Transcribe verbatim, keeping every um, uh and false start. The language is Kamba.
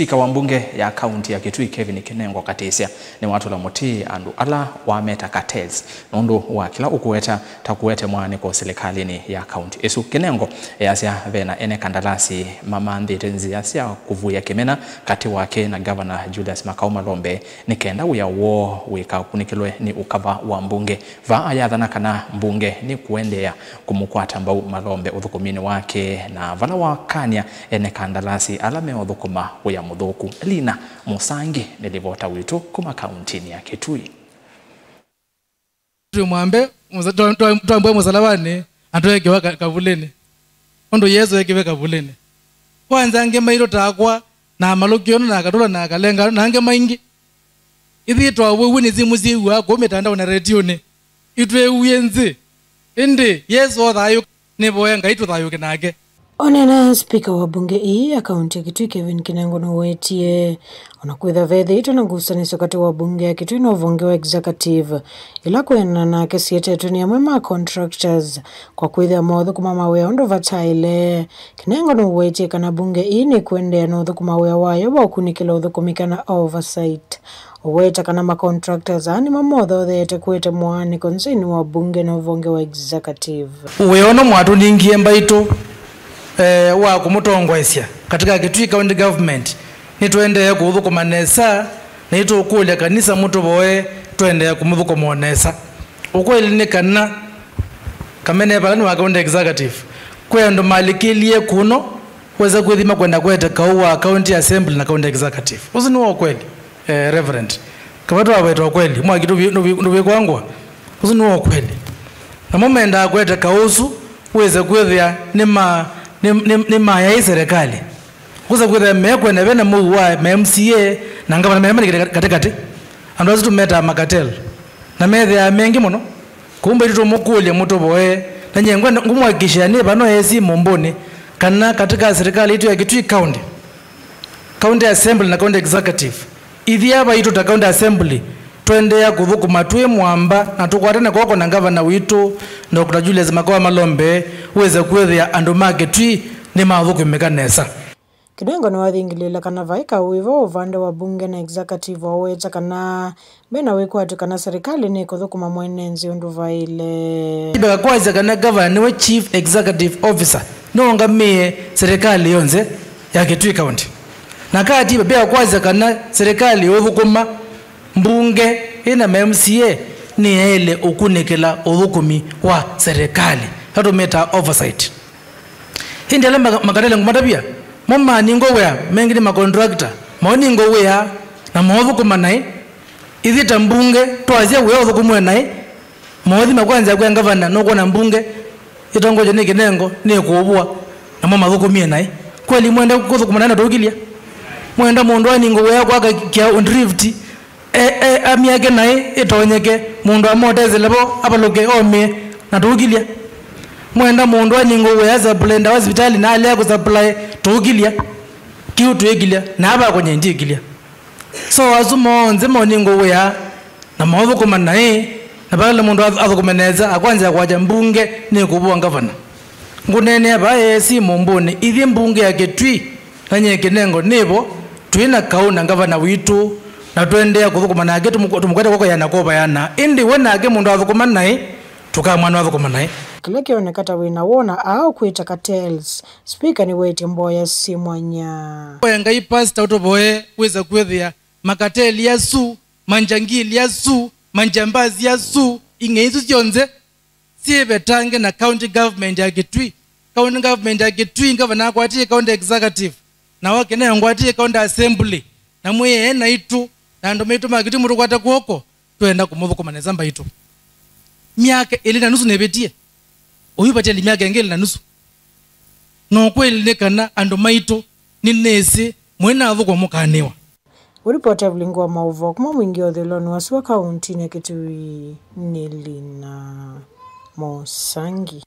Spika wa mbunge ya kaunti ya Kitui Kevin Kinengo Katisya nĩwatũla mũtĩ andũ ala wameta cartels nũndũ wa kĩla ũkũweta ta kũete mwaanĩko silikalĩnĩ ya kaunti ĩsu. Kinengo easya vena ene kandalasi mamanthĩte nzĩa sya kũvuĩa kĩmena katĩ wake na Ngavana Julius Makau Malombe nĩ kenda wĩa woo wĩkakunĩkĩlwe nĩ ũkava wa mbunge. Vaa ayathana kana mbunge nĩkũendeea kũmũkwata mbau Malombe ũthũkũminĩ wake, na vala wakany'a ene kandalasi ala meũthũkũma wĩa mũthũku. Lina Mũsangi nĩ livota witũ kuma kauntinĩ ya Kitui. Twĩmwambe mũsa-, twa-, twa-, twambwe mũsalavanĩ na twekewa ka-, kavulĩnĩ. Ũndũ Yesũ ekiwe kavulĩnĩ. Kwanza angĩ maitũ takwa na malũkĩono na akatũla na akalenga na angĩ maingĩ. Ithyĩ twawĩw'e nĩ simũ syĩw'aa kũu mĩtandaonĩ na retionĩ. Itwĩw'ie nzĩ. Ĩndĩ Yesũ o thayũ, nĩvoya Ngai tũthayũke nake. Oneena spika wa mbunge ii ya kaunti ya Kitui Kevin Kinengo nũwetie ona kwĩthĩa vethĩĩtwe na ngusanĩsyo katĩ wa mbunge ya Kitui na ũvonge wa executive ila kwĩanana nake sietetwe nĩ amwe ma contractors kwa kwĩthĩa maũthũkũma mawĩa ũndũ vataĩle. Kinengo nũwetie kana mbunge ii nĩkũendeea na ũthũkũma wĩa wayo wa ũkunĩkĩla ũthũkũmi kana oversight. Ũweta kana ma contractors aa nĩmo mothootheete kũete mwaanĩko nzĩnĩ wa mbunge na ũvonge wa executive. Wĩa ũno mwatũningie mbaitũ, eh, wa kũmũtongoesya katika Kitui County Government, nĩtũendee kũũthũkũma nesa, na nĩtũkũlya kanisa mũtũvoe tũendee kũmũthũkũma o nesa. Ũkweli nĩ kana, Kamene Valani wa County Executive, kwĩ andũ malikĩlie kũno, wesa kwĩthima kwenda kwete kaũ wa County Assembly na County Executive. Ũsu nĩ wa ũkweli, eh, Reverend. Kava twaweta ũkweli, mwaki ndũvi-, ndũvi-, ndũvikwangwa. Ũsu nĩ wa ũkweli. Namo mendaa kwete kaũ ũsu, wĩse kwĩthĩa nĩ ma-, nĩ, nĩ, nĩ mayaĩ serikali. Wĩse kwĩthĩa mekwenda vena mũu wa ma M C A na ngavana mena manikĩte katĩkatĩ. Andũ asu tũmetaa makatel. Na methĩaa mengĩ mũno. Kũu mbaitũ tũmũkũlya mũtũvoe, na nyie ngwenda ngũmũhakikishĩa nĩ vano esi mũmbũnĩ kana katika serikali itũ ya Kitui County, County Assembly na County Executive, ithyĩ ava itũ ta County Assembly tũendeea kũthũkũma twĩ mwamba na tũkwatane kw'oko na ngavana witũ, Doctor Julius Makoa Malombe, wĩse kwĩthĩa andũ ma Kitui nĩmathũkũmĩka nesa. Kinengo nĩwathingilile kana vai kawĩvo ũvande wa mbunge na executive, waweta kana mena wĩkwatyo kana serikali nĩkũthũkũma mwene nzĩ ũndũ vaĩle. Ndakakwasya kana gavana nĩwe chief executive officer, nĩũngamĩe serikali yonthe ya Kitui County. Na katiba pia kwasya kana serikali ũthũkũma mbunge ĩna ma M C A nĩyaĩle ũkunĩkĩla ũthũkũmi wa serikali, tatũmĩta oversight. Ĩndĩ ala maka-, makatele ngũmatavya, mo maningwa wĩa, mengĩ nĩ makontrakta, moningwa wĩa, na moothũkũma naĩ. Ithyĩ ta mbunge, twasya wĩa ũthũkũmwe naĩ, moothi makwanzĩa kwĩa ngavana, nũkwona mbunge ĩtongoetye nĩ Kinengo, nĩkũũvũa, namo mathũkũmie naĩ. Kweli mwenda kũthũkũma naĩ na tũũkilya? Mwenda mũndũ aningwe wĩa kwaka kĩao Drift, E, e, amyake naĩ ĩtonyeke, mũndũ amotesele vo avalũke omĩe, na tũũkilya. Mwenda mũndũ aningwe wĩa supply ndawa sivitalĩ na alea kũsupply, tũũkilya. Kĩu twĩkilya, na avakonye ndyĩkilya. So asu monthe moningwe wĩa, na moothũkũma naĩ, na vala mũndũ ath-, athũkũme nesa, akwanzĩa kwakya mbunge nĩkũvũa ngavana. Ngũneenea vaa esi mũmbũnĩ, ithyĩ mbunge ya Kitui, na nyie Kinengo nĩvo, twĩ na kaũ na ngavana witũ, na tũendeea kũthũkũma nake, tũmũ-, tũmũkwete kwoko yana kũvayana. Ĩndĩ we nake mũndũ athũkũma naĩ, tũkamwona athũkũma naĩ. Kĩla kĩoneka ta wĩna wona aa ũkwĩta cartels, spika nĩwetie mboya syĩ mwanya. Oya Ngai pastor ũtũvoe wĩse kwĩthĩa makateli asu, manjangili asu, manjambazi asu, ing'ei isu syonthe syĩvetange na county government ya Kitui. County government ya Kitui, ngavana akwatie county executive, na wa Kinengo ngwatie county assembly, na mwĩee naitũ, na andũ maitũ ma Kitui mũtũkwate kw'oko, twenda kũmũthũkũma nesa mbaitũ. Myaka ĩlĩ na nusu nĩvĩtie, ũyu vateli myaka ĩngĩ ĩlĩ na nusu. Na ũkweli nĩ kana andũ maitũ nĩnĩsĩ mwĩnathũkwa mũkanĩwa. Ũripoti Evelyn Ngua Maũvoo kuma mwingĩ ũthĩlonĩ wa sua kauntinĩ ya Kitui nĩ Lina Mũsangi.